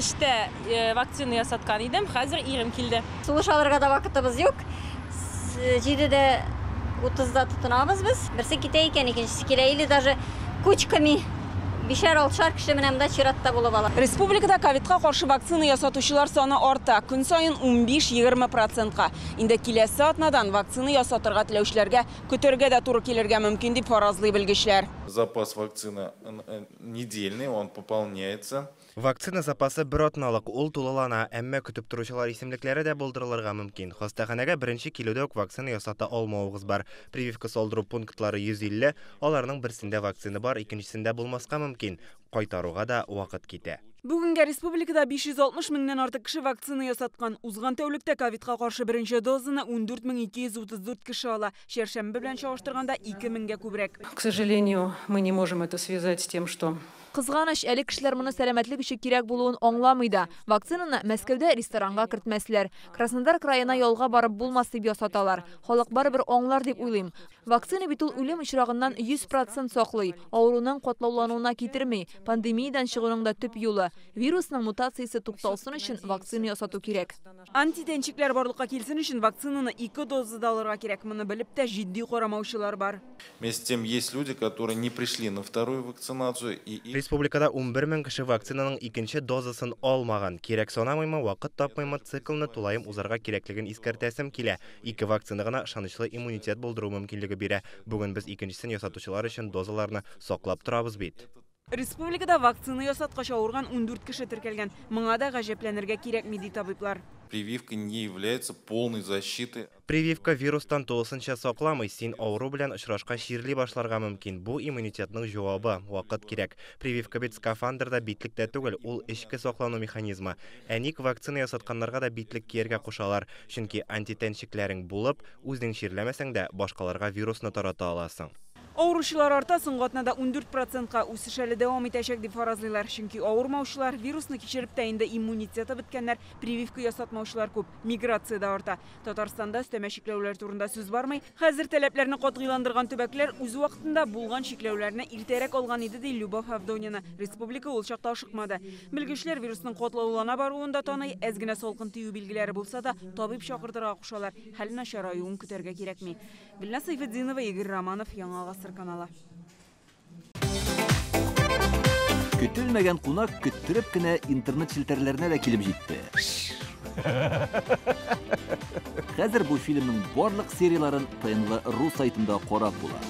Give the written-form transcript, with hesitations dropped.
Эштә вакцина ясаткан идем, хәзер ирем килде. Сулыш алырга да вакытыбыз юк. 7:30-да тотынабыз без. Берсе китә икән, икенчесе килә. Или даже кучками 5-6 кеше менә монда чиратта булып ала. Республикада ковидка каршы вакцина ясатучылар саны арта. Көн саен 15-20%-ка. Инде киләсе атнадан вакцина ясатырга теләүчеләргә көтәргә дә туры килергә мөмкин дип фаразлый белгечләр. Запас вакцины недельный, он пополняется. Вакцина запасы бер атналык, ул тулылана, әмма көтеп торучылар исемлекләре дә булдырылырга мөмкин. Хастаханәгә беренче килүдә үк вакцина ясата алмавыгыз бар. Прививка салдыру пунктлары 150, аларның берсендә вакцина бар, икенчесендә булмаска мөмкин. Кайтаруга да вакыт китә. Бүгенгә республикада 560 меңнән артык кеше вакцина ясаткан. Узган тәүлектә ковидка каршы беренче дозаны 14234 кеше ала. Чәршәмбе белән чагыштырганда 2 меңгә күбрәк. К сожалению, мы не можем это связать с тем, что Кызганыч, әле кешеләр моны сәламәтлек өчен кирәк булуын аңламый да. Вакцинаны Мәскәүдә ресторанга кертмәсләр. Краснодар краена ялга барып булмас дип ясаталар. Халык барыбер аңлар дип уйлыйм. Вакцина бит ул үлем очрагыннан 100% саклый. Авыруның катлаулануына китерми. Пандемиядан чыгуның да төп юлы. Вирусның мутациясе тукталсын өчен вакцина ясату кирәк. Антитәнчекләр барлыкка килсен өчен вакцинаны 2 дозада алырга кирәк. Моны белеп тә җитди карамаучылар бар. Вместе с тем есть люди, которые не пришли на вторую вакцинацию и Республикада 11 мең кеше вакцинаның икенче дозасын алмаган. Кирәк санамыймы, вакыт тапмыймы, циклны тулаем узарга кирәклеген искәртәсем килә. Ике вакцина гына ышанычлы иммунитет булдыру мөмкинлеге бирә. Бүген без икенчесен ясатучылар өчен дозаларны саклап торабыз бит. Республикада вакцина ясаткач авырган 14 кеше теркәлгән. Моңа да гаҗәпләнергә кирәкми, ди табиблар. Прививка не является полной защитой. Прививка вирустан тулысынча сакламый. Син авыру белән очрашкач чирли башларга мөмкин. Бу иммунитетның җавабы. Вакыт кирәк. Прививка бит скафандрда, битлектә түгел, ул эчке саклану механизмы. Ә ник вакцина ясатканнарга да битлек кияргә кушалар? Чөнки антитәнчекләрең булып, үзең чирләмәсәң дә, башкаларга вирусны тарата аласың. Авыручылар арта, соңгы атнада 14%-ка үсеш әле дәвам итәчәк дип фаразлыйлар. Чөнки авырмаучылар, вирусны кичереп тә инде иммунитеты беткәннәр, прививка ясатмаучылар күп. Миграция дә арта. Татарстанда өстәмә чикләүләр турында сүз бармый. Хәзер таләпләрне катгыйландырган төбәкләр үз вакытында булган чикләүләрне иртәрәк алган иде, ди Любовь Авдонина. Республика ул чакта ашыкмады. Белгечләр вирусның катлаулана баруын да таный, әз генә салкын тию билгеләре булса да, табиб чакыртырга кушалар. Хәл начараюын көтәргә кирәкми. Гөлназ Сайфетдинова, Игорь Романов, Яңа Гасыр каналы. Көтелмәгән кунак көттереп кенә интернет челтәрләренә дә килеп җитте. Хәзер бу фильмның барлык серияларын ТНВ.ру сайтында карап була.